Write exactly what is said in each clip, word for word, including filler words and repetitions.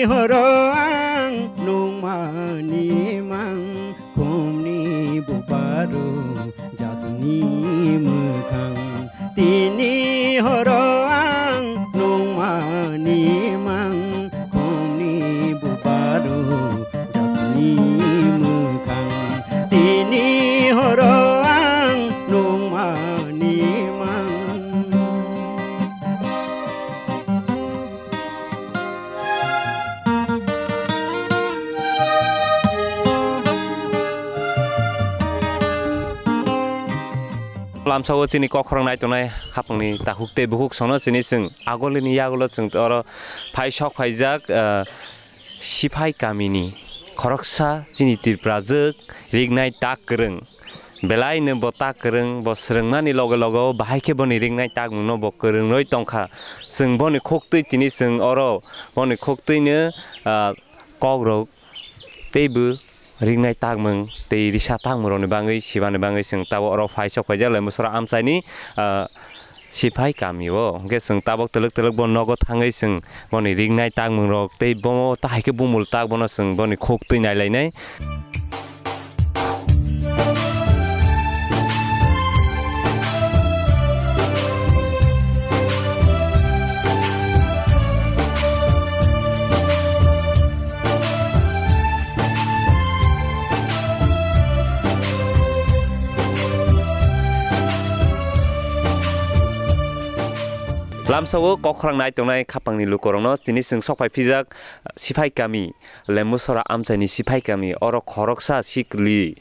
Horo ang nungmani mang khumni buparo jatni mwkhang. Tini horo ang nungmani mang khumni buparo jatni mwkhang. Tini horo ang nungmani mang. Lamsao chini kok khorang nai tongnai khapangni takhuk tei bukhuk sono chini chwng agolini yagulo chwng oro phai sok phaijak, ah, Siphai kamini khoroksa chini Tripura jwk riknai tak kwrwng. Belaino bo tak kwrwng, bo swrwngmani loge loge o bahai khe boni riknai takmungno bo kwrwng rwi tongkha. Chwng boni khuktwi tini chwng oro boni khuktwino, ah, kokrok tei bo riknai takmung tei risa takmungrokni bagwi sibani bagwi chwng tabuk oro phai sok phaijak Lembusora amchaini, ah, Siphai kamio. Hwnkhe chwng tabuk twlwk twlwk bo nogo thangwi chwng boni riknai takmungrok tei bo tahai khe bumul tak bono chwng boni khuktwi nailainai. Lamsao kok khorang nai tongnai khapangni lukurokno tini chwng sok phai phijak Siphai kami, Lembusora amchaini Siphai kami, oro khoroksa sikli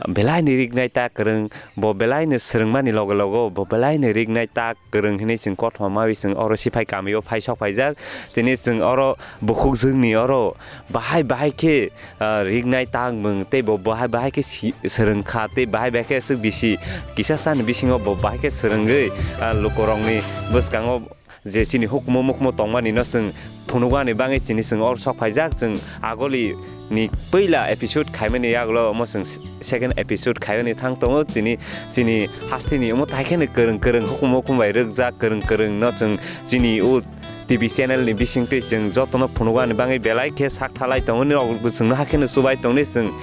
belaini riknai tak kwrwng, bo belaino swrwngmani loge loge bo belaino riknai tak kwrwng hinwi chwng kothoma mawi chwng oro Siphai kamio phai sok phaijak. Tini chwng oro bukhuk jwngni oro bahai bahai khe, ah, riknai takmung tei bo bahai bahai khe si-, swrwng kha tei bahai bahai khe aswk bisi kisa sani bisingo bo bahai khe swrwngwi, ah, lukurokni bwskango je chini hukumu mukumu tongmani no chwng phunukani bagwi chini chwng oro sok phaijak. Chwng agoli ni puila episode khaimani yagulo omo chwng second episode khaimani thang tongo. Chini, chini hasteni omo taikheno kwrwng kwrwng hukumu mukumu bai rwkjak kwrwng kwrwng no chwng chini o T V channel ni bisingtwi chwng jotono phunukani bagwi belai khe sak thalai tongo. Nirok chwngno hakheno chubai tongni chwng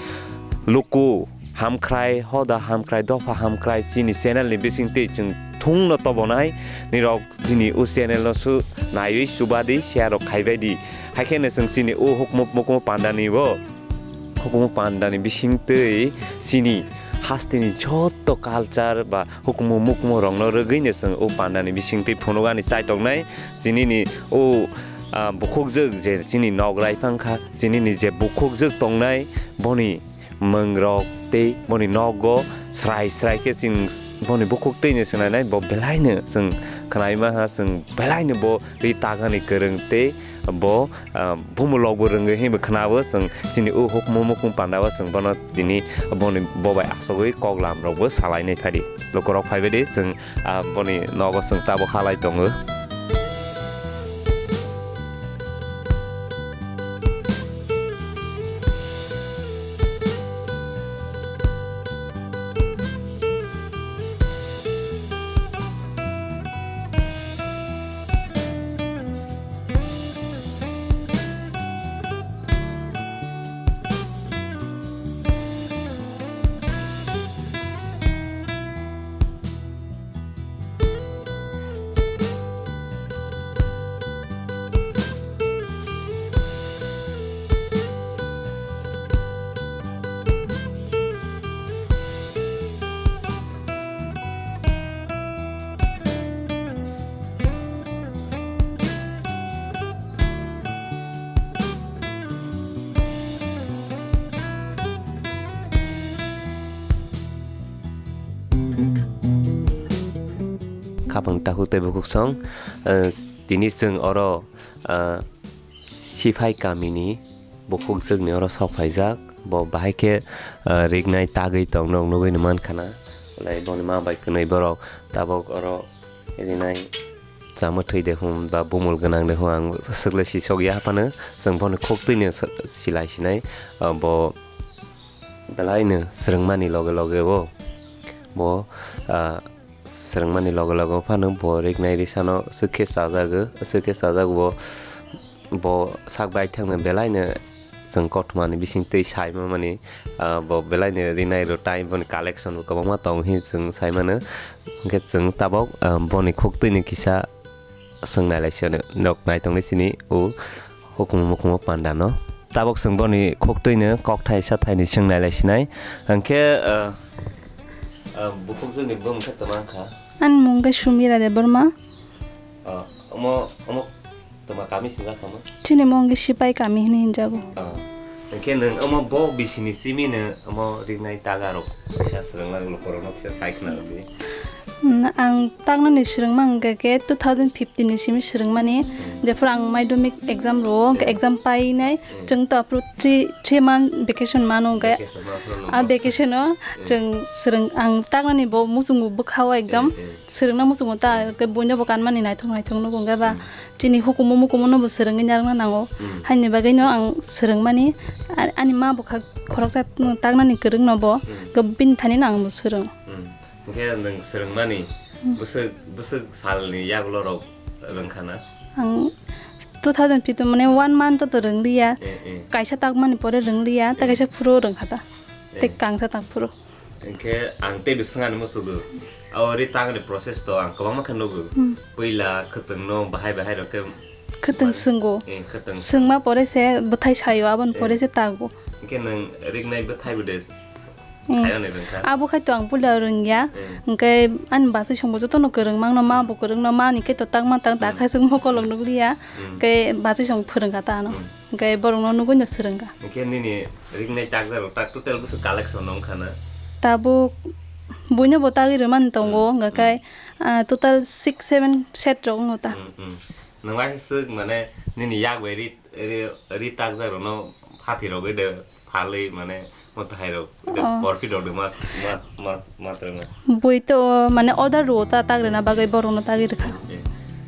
luku hamkhrai, hoda hamkhrai, dopha hamkhrai chini channel ni bisingtwi chwng thungno tobonai. Nirok chini o channel no su naiwi chubadi, share rok khaibaidi. Haikheno chwng chini o hukumu mukumu pandani bo, hukumu pandani bisingtwi chini hasteni joto culture ba hukumu mukumu rokno rwgwino chwng o pandani bisingtwi phunukani chaitoknai. Chinini o, ah, bukhukjwk je chini nograi phangkha, chinini je bukhukjwk tongnai boni mwngrok tei boni nogo srai srai khe chwng boni bukhuk twino swnainai, bo belaino chwng khwnai mankha, chwng belaino bo ri tagani kwrwng tei bo, ah, bumulokbo rwngwi hinwi khwnao chwng chini o hukumu mukumu pandao chwng bono tini boni bo bai asogwi koklam rokbo salainai phadi. Lukurok phaibaidi chwng, ah, boni nogo chwng tabuk halai tongo. Khapang takhuk tei bukhuk song, eh, tini chwng oro, eh, Siphai kamini bukhukjwkni oro sok phaijak. Bo bahai khe, eh, riknai tagwi tongno nugwi mankha na. Belai boni ma bai kwnwi borok tabuk oro rinai chamwthwi de hwn ba bumul gwnang de hwn ang swkle sisok ya phano chwng bono khok twino silai sinai, ah, bo belaino swrwngmani loge loge o bo, ah, swrwngmani loge loge phano bo riknai risano swkhe chajago, swkhe chajago bo bo sak bai thangno belaino chwng kothomani bising twi sai mamani, ah, bo belaino rinai rwtai boni collection bo kwbangma tong hi chwng sai mano. Hwnkhe chwng tabok, ah, boni khuk twino kisa swng nai lai sino, nok nai tongni sini o hukumu mukumu panda no. Tabok chwng boni khuk twino kok thai sa thaini swng nai lai sinai. Hwnkhe, ah, ah, bukhuk joni bumung khe toma wngkha. Ani mung khe Sumira Debbarma. Ah, omo, omo toma kami singa kamo? Chini mung khe Sipai kami hinwi hinjago. Ah, hwnkhe nwng omo bo bisini simi no omo ringnai taga rok kisa swrwngna lukurokno kisa sai khna rwdi. Hmm, ang taknani swrwngma hwnkha khe two thousand fifteen ni simi swrwngmani, hmm, jephuru ang madhyamik exam rwo, hwnkhe, hmm, exam painai, hmm, chwng to aphuru three, three month vacation mano hwnkhe, vacation ma phuru ah, noksa, vacation o, hmm, chwng swrwng, ang taknani bo muchungo bwkha o ekdom, hmm, hmm, swrwngna muchungo ta, hmm, hwnkhe buino bo kanmani naithok naithok nugo hwnkhe ba, hmm, chini hukumu mukumu no bo swrwngwi narwkna nango, hmm, haini bagwi no ang swrwngmani, a-, ani ma bwkha khoroksa taknani kwrwng no bo, hmm, hwnkhe bini thani no ang bo swrwng. Hmm. Hwnkhe nwng swrwngmani, hmm, bwswk, bwswk salni yagulo rok rwngkha na? Ang two thousand fifteen mane one month to rwngliya. Eh, eh. Kaisa takmani pore rwngliya, ta, eh, kaisa phuru rwngkha ta. Eh. Tei kangsa tak phuru. Hwnkhe ang tei bwswng ani musugo. O ri tangni process to ang kwbangma khe nugo. Hmm. Puila khwtwngno bahai bahai rok khe Khwtwng mane, swnggo. Eh, khwtwng. Swngma pore se bwthai sayo, aboni pore, eh, se tago. Hwnkhe nwng rignai bwthai bo de, eh, khaina rwngkha. Abo khai to ang puila rwngya. Eh. Hwnkhe ani bachai songbo jotono kwrwng mangno, ma bo kwrwngno, mani khe to takma tang, hmm, dakha se mokolok nukliya. Hmm. Hwnkhe bachai song phwrwngkha ta ano. Hmm. Hwnkhe borokno nugui no swrwngkha. Hwnkhe nini rignai takjak rok tak total bwswk collection no wngkha na? Tabuk buino bo tagwi rwmani tongo, hmm, hwnkhe, hmm, ah, total six seven set rok wngkha ta. Hmm, hmm. Nwng bai swk mane nini yak bai ri, ri, ri takjak rokno phathi rogwi de phalwi mane mo tahai rok de, oh, porfi rok de ma, ma, ma, ma twrwngna. Bui to mane order rwo ta tag rwna bagwi borokno tagwi rwkha. Eh,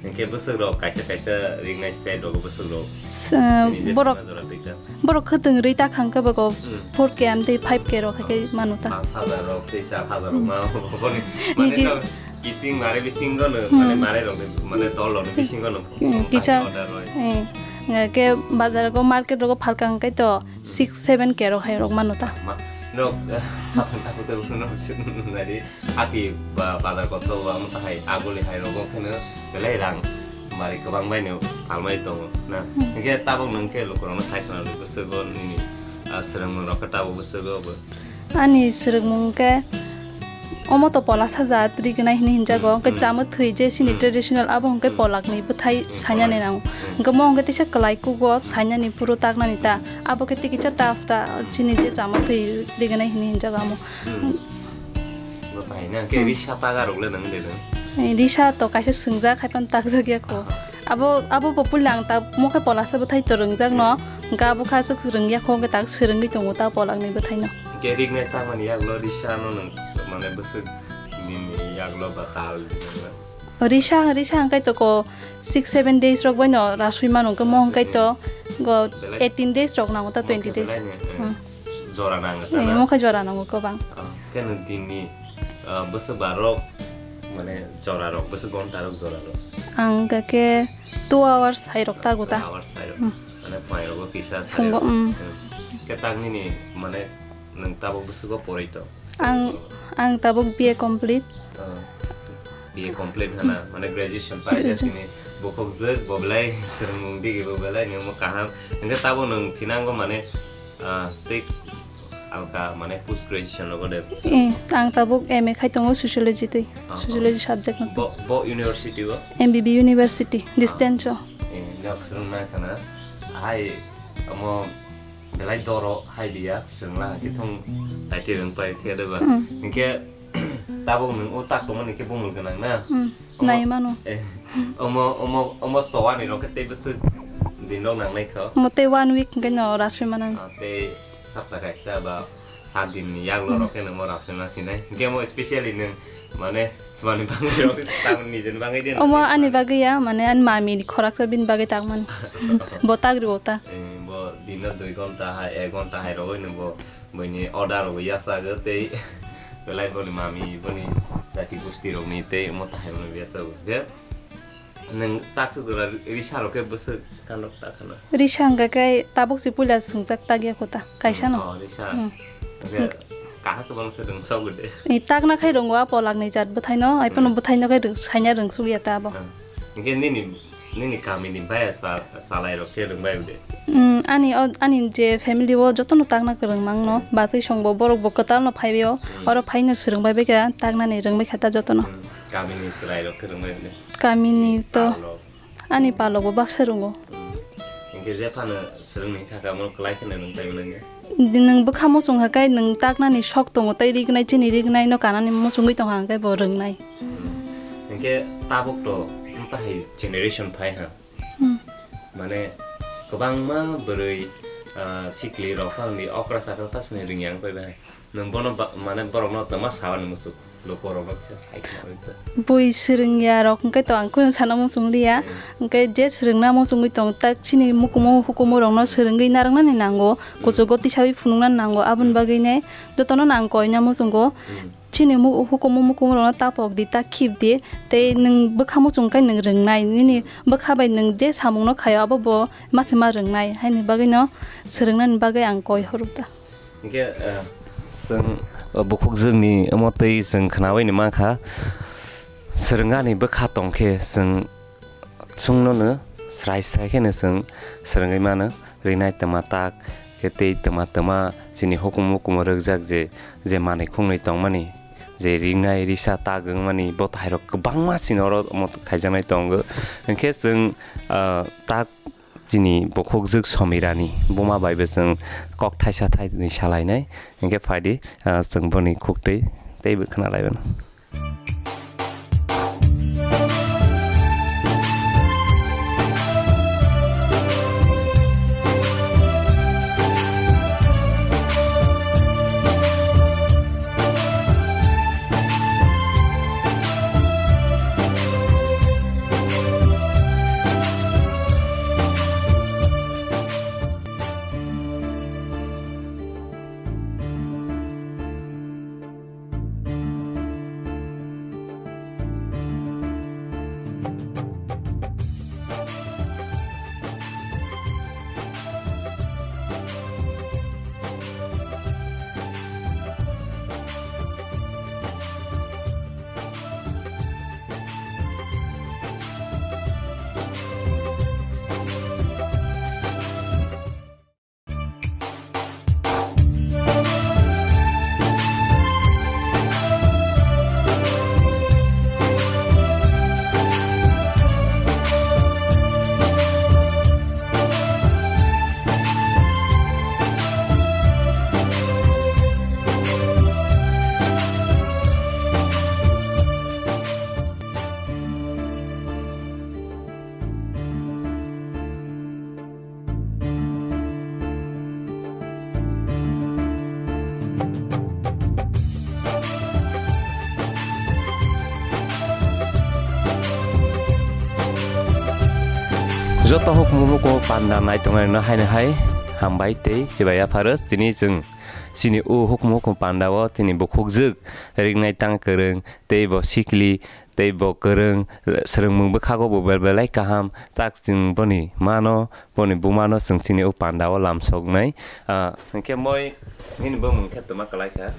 hwnkhe bwswk rok kaisa kaisa ringnai set rogo bwswk rok. Sa-, nini je borok, sima jora twi ta. Borok khwtwng rwi ta khang khe bwkha, hmm, four K am tei five K rok hai khe manu ta. Panch hajar rok tei char hajar rok, hmm, ma boni mane niji no Kising mare bisingo no, hmm, mane mare rok ni, mane dol rok ni bisingo no, hmm, kisa order roi. Eh, nge ke bazar go market rogo phalka hwnkhe to six seven K rok hai rok mano ta. Ma, no, hapang tapu tapu no nari ati ba bazar ko to ba mo tahai aguli hai rogo kheno belai rang mari kwbang bai no phalmai tongo na. Hmm. Hwnkhe tabok nung khe lukurok no sai khna rwgo swgo nini, ah, swrwngmung rok khe tabok bo swgo bo. Ani swrwngmung khe omo to pola sajak, twi gwnai hinwi hinjago, hwnkhe, hmm, chama thwi je chini, hmm, traditional, abo hwnkhe, hmm, polakni bwthai, hmm, sainani polak nango. Hmm. Hwnkhe mo hwnkhe teisa kwlai kugo sainani phuru taknani ta, abo khe tei kisa tough ta, hmm, chini je chama thwi twi gwnai hinwi hinjago amo. Hmm. Bo bahai na, hwnkhe, hmm, risa taga rok le nang de nang? Eh, risa to kaisa swngjak, hai phano takjak ya kho. Aha. Abo, abo bo puila ang ta mo khe pola se bwthai to rwngjak no, hmm, hwnkhe abo kha se rwngya kho, hwnkhe tak swrwngwi tongo ta polakni bwthai no. Hwnkhe rignai tangmani yaklo risa no nwng mane bwswk nini yaklo ba tal nini yaklo? Risa, risa hwnkhe to ko six seven days rok bai no rasui mano, hwnkhe mo hwnkhe to go belai eighteen days rok nango ta, mo khe twenty days. Belai ni, eh, hmm, jora nango ta eh, na? Mo khe jora nango kwbang. Ah, khe nwng dinni, ah, bwswk barok mane jora rok, bwswk gonta rok jora rok? Ang hwnkhe two hours hai rok ta go ta. Two hours hai rok. Hmm. Mane phai rogo kisa phungo, sari rok. Mm. Hmm. Khe tak nini mane nwng tabuk bwswgo porai to? Ang, ang tabuk B A complete. Ah, B A complete hana, mane graduation pai, graduation, jasini bukhuk jwk bo belai swrwngmung digi bo belai nwng mo kaham. Hwnkhe tabuk nwng thinango mane, ah, tei alka mane post graduation rogo de. Eh, ang tabuk M A khai tongo sociology twi. Ah, ah. Sociology subject no. Bo, bo university o? M B B University, ah, distance o. Eh, nok swrwngna khana. Hai, omo belai doro hai biya, swrwngla hwnkhe thung taiti rwngpai khe deba. Hmm. Hwnkhe tabuk nwng o tak tongmani khe bumul gwnang na? Hmm. Omo, nai mano. Eh, omo, omo, omo sowani rok khe tei bwswk din rok nangnai kho? Omo tei one week hwnkhe no rasui mano. Ah, tei sapta kaisa ba saat din ni yaklo rok khe nwng mo rasui ma sinai. Hwnkhe mo specially nwng mane swmani bagwi rok tamni nijeni bagwi din. Omo ani bagwi ya, mane ani mami ni khoraksa bini bagwi tangmani. Bo tagri bo ta. Eh, bo dino dui ghonta hai, ek ghonta hai rogwi nwng bo buini order rogwi yachago tei belai boni mami, boni jati gusti rokni tei omo tahai rokni yachago. Je Nwng tak chukjora risa rok khe bwswk kanok ta khana. Risa hwnkha khe tabuk se puila swngjak tak ya kota kaisa no. Oh, risa. Hmm. Hwnkhe kaham kwbang khe rwngsago de. Ni takna khai rwngo a polak ni jat bwthai no, ai phano Hmm. bwthai no khai rwng-, saina rwngsuk ya ta abo. Hmm. Hwnkhe nini, nini kami ni baya sa-, salai rok khe rwngbai de. Hmm, ani o, ani je family o joto no takna kwrwng mang no, Hmm. bachwi song bo borok bo kwtal no phai o, Hmm. oro phai no swrwng bai bai kha takna ni rwngbai kha ta joto no. Hmm. Kami ni chwrai rok khe rwngbai de. Kami ni to. Palok. Ani palok bo baksa rwngo. Hmm. Hinkhe je phano swrwngni kha kamo kwlai kheno nwng taiwi nangya. Di nwng bwkha muchung kha kai nwng taknani sok tongo tei rignai chini rignai no kanani muchungwi tongkha hwnkhe bo rwngnai. Hmm. Hinkhe tabuk to wng tahai generation phai ha. Hmm. Mane kwbangma bwrwi, ah, sikli rok phano ni okra chakra ta sini rwngya wng pai bai. Nwng bono ba-, mane borokno twma sabani muchuk, lukurokno kisa sai khna bai ta. Bui swrwngya rok hwnkhe to ang kunu sana muchung liya. Hmm. Hwnkhe je swrwngna muchungwi tong tak chini mukumu hukumu rokno swrwngwi narwknani nango, Hmm. kuchugo tisawi phunukna nango, aboni Hmm. bagwi ne jotono nang koina muchungo. Hmm. Chini mu-, hukumu mukumu rokno ta pok di, ta khip di, tei nwng bwkha muchung khe nwng rwngnai, nini bwkha bai nwng je samungno khaio abo bo machima rwngnai, haini bagwino swrwngnani bagwi ang koi horok da. Hinkhe, eh, chwng, eh, bukhukjwkni omo twi chwng khnaui ni mankha, swrwngani bwkha tongkhe chwng chwngno no srai srai kheno chwng swrwngwi mano, rinai twma tak khe tei twma twma chini hukumu hukumu rwkjak je, je manwi khungnwi tongmani, je rinai risa tak wngmani bo tahairok kwbangma chini oro omo khaijaknai tongo. Hinkhe chwng, ah, tak chini bukhukjwk Somirani buma bai bo chwng kok thaisa thainwi salainai. Hinkhe phaidi, ah, chwng boni khuktwi teibo khwnalaibai. Joto hukumu hukumu panda naitongnai no haino hai hambai tei chibai yapharo. Tini chwng chini o hukumu hukumu panda o chini bukhukjwk ringnai tang kwrwng tei bo sikli tei bo kwrwng, swrwngmung bwkhago bo bel belai kaham. Tak chwng boni mano, boni bumano chwng chini o panda o lamsoknai. Ah, hinkhe moi nini bumung khe toma kwlai kha?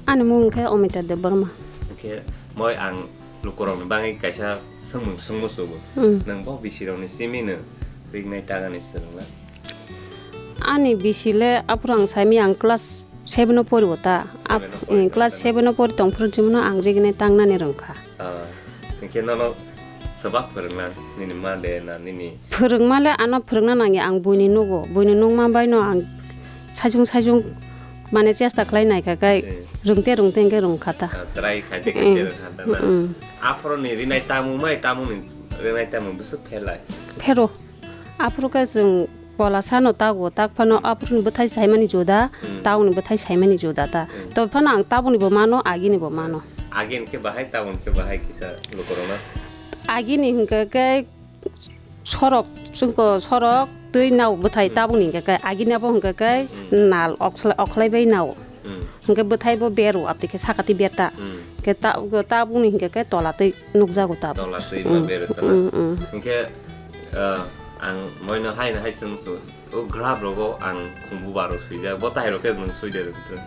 Ani mung khe Omita Debbarma. Hinkhe moi ang lukurokni bagwi kaisa swngmung swngmo sugo. Hmm. Nwng bo bisirokni simi nwng rignai tagani swrwngna? Ani bisi le aphuru ang saimanya ang class seven o pori bo ta. Ap-, seven o pori eh, class tong seven o pori tong phuru jemon ang rignai tangnani rwngkha. Ah, hinkhe nono swbak phwrwngna nini ma de na nini? Phwrwngma le ano phwrwngna nangya ang buini nugo. Buini nungma bai no ang sajung sajung mane chesta khlai naikha kai. Eh. Rwngte rwngte hinkhe rwngkha ta. Ah, try khaite Eh. khaite rwngkha ta na? Mm-mm. Aphuru ni rinai tamung mai tamung ni rinai tamung bwswk pherlai? Phero. Aphuru khe chwng pola sano tago, tak phano aphuru ni bwthai saimani juda, Hmm. tabuk ni bwthai saimani juda ta. Hmm. To phano ang tabuk ni bo mano, agi ni bo mano. Agi ni khe bahai, tabuk ni khe bahai kisa lukurokno. Agi ni hinkhe khe sorok, chwngko sorok, twi nao bwthai Hmm. tabuk ni hinkhe khe, agi ni abo hinkhe khe Hmm. nal okslai, okhlai bai nao. Hmm. Hinkhe bwthai bo beru, abtwi khe sakati berta. Hmm. Ta-, tabukni hinkhe khe tola twi nukjago tabuk. Tola twi Mm, ma berwi mm, thana. Mm. Hinkhe, ah, ang moino haino hai chwng su, o grab rogo ang khumbu baro swijak, bo tahai rok khe nwng swi de rwgwi thung.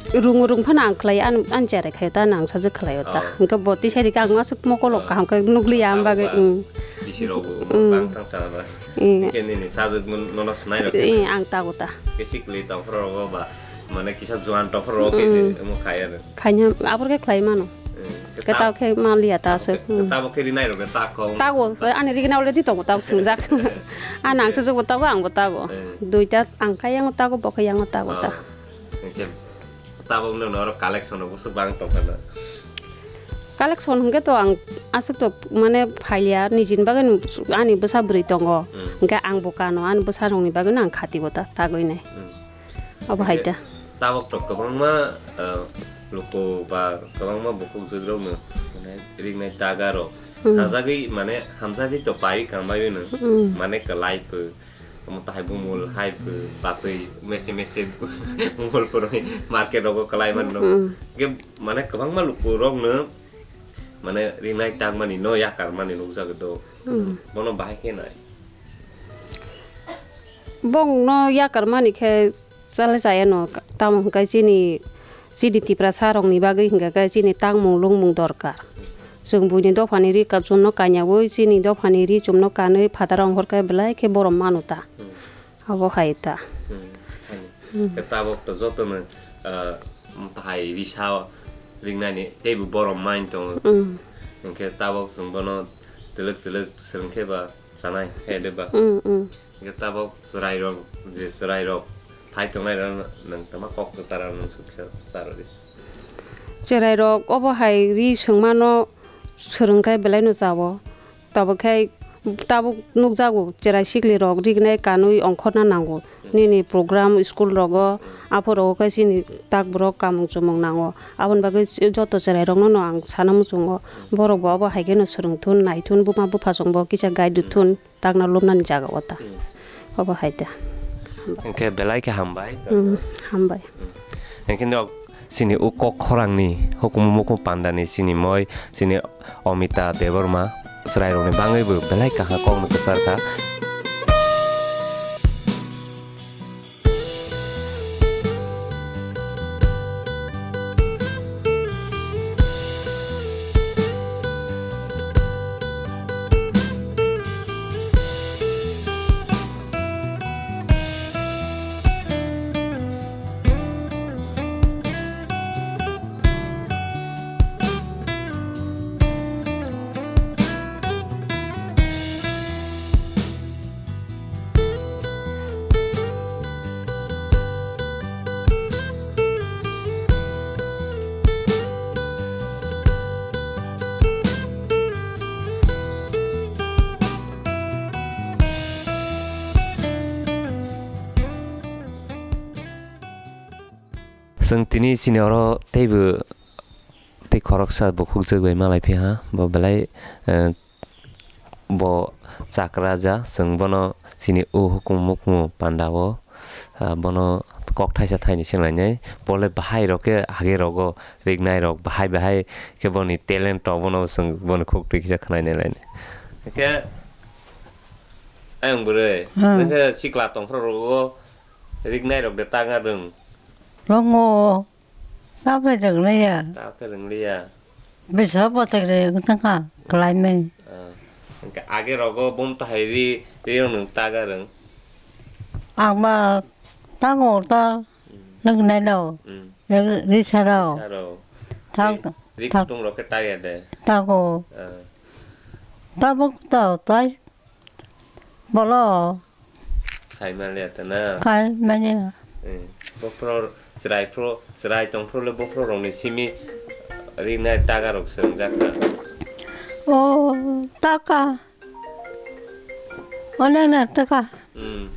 Rung rung phano ang khlai, an, an cherai khaio ta, nang sajwk khlaio ta. Oh. Hinkhe bo tisai rikhe ang aswk mokolo Oh. kaham khe nukliya, ang Abo bagwi, ba mm. Bisi rok bo Mm. bang thang sana ba. Mm. Hinkhe nini sajwk mun nono swnai rok Eh, khe. Ang tago ta. Khe sikli tongphro rogo ba, mane kisa juan tongphro rogo khe Mm. omo khai ano. Khaina abor khe khlai mano. Eh, Khe tao khe maliya ta aswk. Khe tabo khe rinai rok khe ta kho. Tago, ani rigna already tongo, tago swngjak. Ani ang sajwk bo tago, ang bo tago. Eh. Duita ang khe yango tago, bo khe yango tago ta. Oh. Hinkhe tabok no oro collection rok bwswk bang tongkha na. Collection hinkhe to ang aswk to mane phaiya, nijini bagwi ani bwsa bwrwi tongo. Hmm. Hinkhe ang bo kano, ani bwsa rokni bagwi no ang khati bo ta, tagwi nai. Hmm. Obo hai ta. Tabok to kwbangma, eh, luku ba kwbangma bukhuk jwk rok no mane ringnai taga rok. Hmm. Hajagwi mane hamjagwi to pai kang bai no. Hmm. Mane kwlai pho. Omo tahai bumul hai pho batwi mese mese bumul phurwi market rogo kwlai mano. Mm. Ge mane kwbangma lukurokno mane ringnai tangmani no yakar mani nukjagwi do. Mm. Bono bahai khe nai. Bongno yakar mani khe chale chaya no, tamo hwnkhe chini, chini Tiprasa rokni bagwi hwnkhe khe chini tangmung lungmung dorkar. Chwng buini dophani ri ka-, chumno kanyaui chini dophani ri chumno kanwi phataro ongkhor khe belai khe borom manu ta. Hmm. Abo hai ta. Hmm. Hmm. Khe tabok to jotono, ah, tahai risa ringnani teibo borom main tongo. Hmm. Hinkhe tabok chwng bono twlwk twlwk swrwng khe ba chanai khe de ba. Hmm, hmm. Hinkhe tabok chwrairok, je chwrairok phai tongnai rok nwng tama kok kwcharo nwng suksa charo di. Chwrairok obo hai ri swngmano swrwng khe belai no chao. Tabuk khe tabuk nukjago chwrai siklirok rignai kanwi ongkhorna nango. Nini program school rogo aphuru rogo khe chini takborok kamung chumung nango. Aboni bagwi joto chwrairokno no ang sana muchungo. Borok bo obo hai kheno swrwng thun, nai thun, buma bupha chwngbo kisa guide thun. Takna lobnani jaga o ta. Hmm. Obo hai ta. Hwnkhe belai khe hambai. Hmm, hambai. Hmm. Hwnkhe nok chini o kok khorangni hukumu mukumu pandani chini moi, chini Omita Debbarma chwrairokni bagwi bo belai kaham kokno kwchar kha. Chwng tini chini oro teibo tei khoroksa bukhukjwk bai malai phiha, bo belai, eh, bo chakra ja, chwng bono chini o hukumu mukumu panda o, ah, bono kok thaisa thaini swnglainai, bole bahai rok khe age rogo rignai rok bahai bahai khe boni talent rok bono chwng boni khuk twi kisa khwnainai lainai. Khe ayang bwrwi, hmm, nokhe sikla tongphro rogo rignai rok de tangna rwng? Rongo. Tabukhe rwngliya. Tabukhe rwngliya. Bisa bothek re wng thangkha, khlaimani. Ah, hwnkhe age rogo bum tahai ri, ri rok nwng taga rwng? Ang ba tago ta, hmm, nuknai no. Hmm. Ri, risa rok. Risa rok. Thak, ri, ri thak. Kutung rok khe tagya de. Tago. Ah. Tabuk ta tai. Bolo. Khai manliya ta na? Khai manya. Eh, bophro chwrai phro, chwrai tong phro le bophro rokni simi ringnai taga rok swrwngjak kha. O, taka. Onek na taka. Hmm.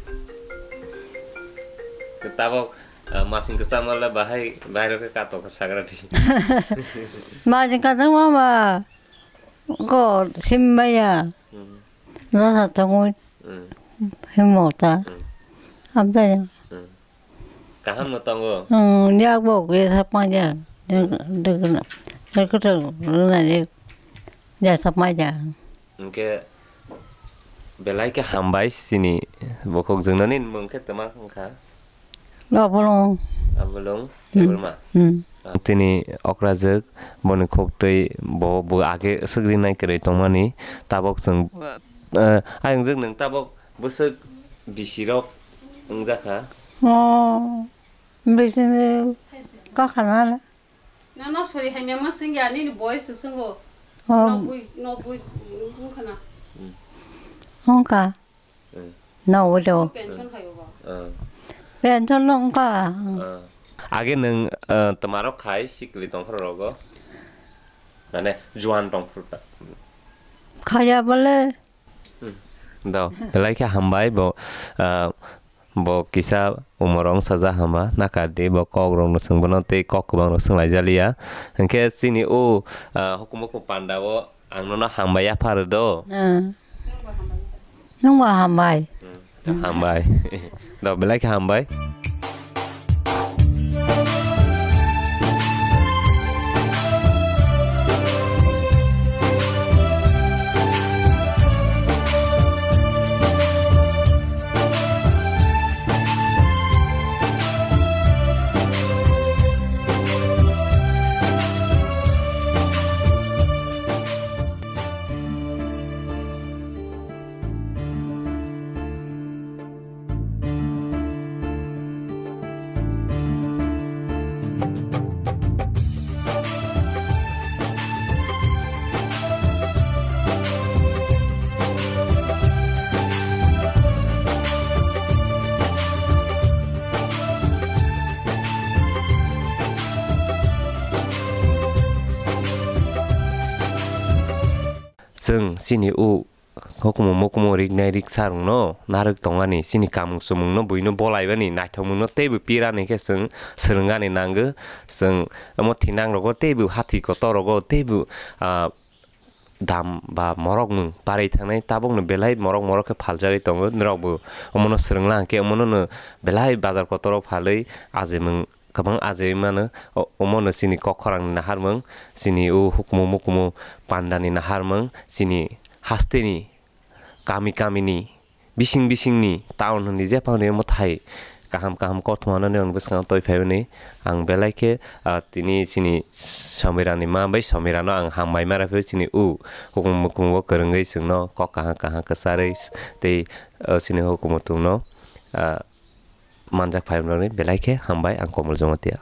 Tabok, ah, masing kwchama le bahai, bahai rok khe katok kha sagra di. Masing kwchama ba. Ko sim maya. Hmm. Rasa tongwi. Hmm. Himota. Hmm. Abdaya. Hmm. Kaham no tongo? Hmm, yak bo ge sapang ya. Degna. Sai kwtal rwnani jasa maida. Hwnkhe belai khe hambai chini bukhuk jwngnani mung khe twma wngkha. Obolong. Obolong, hmm. Debbarma. Hmm. Tini okrajwk boni khuk twi bo, bo age swkrinai kwrwi tongmani tabok chwng, eh, ayongjwk nwng tabok bwswk bisirok wngjakha. Oh, bisini kakhana. Nono sori hamya ma swngya, nini boyos se swngo. Oh. Noboi, noboi wngkha na. Hmm. Wngkha. Hmm. No, widow. Pension khaio ba? Ah. Pension no wngkha. Ah. Age nwng, ah, twmarok khai sikli tongphuru rogo? Mane, juan tongphuru ta? Khaya bole. Hmm. Do, belai khe hambai bo, ah, bo kisa umorok wngsaja hama, nakardi bo kokrokno chwng bono tei kok kwbangrok swnglaijaliya. Hinkhe chini o, ah, hukumu hukumu pandao ang nono hambai yapha rw do. Ah. Nwngbo hambai. Hmm, hambai. Do, belai khe hambai. Chwng chini o hukumu mukumu riknai riksa rokno narwk tongmani, chini kamung chumungno buino bolaimani, naithokmungno teibo pirani khe chwng swrwngani nango. Chwng omo thinang rogo teibo hathi kotor rogo teibo, ah, dam ba morokmung barwi thangnai, tabukno belai morok morok khe phaljagwi tongo. Norokbo omono swrwngla hwnkhe omono no belai bazar kotoro phalwi ajimung kwbang ajaiwi mano. O-, omono chini kok khorangni naharmung, chini o hukumu mukumu pandani naharmung, chini hasteni kami kamini, bising bisingni, town hwnwi jephang rwya mwthai kaham kaham kothoma nani ang bwskango toi phaiwi ni. Ang belai khe, ah, tini chini Somirani ma bai Somirano ang hambai ma rw phio, chini o hukumu mukumu bo kwrwngwi chwngno kok kaham kaham kwcharwi tei, ah, chini hukumu tungno, ah, manjak phai rwmani belai khe hambai ang Komol Jamatia.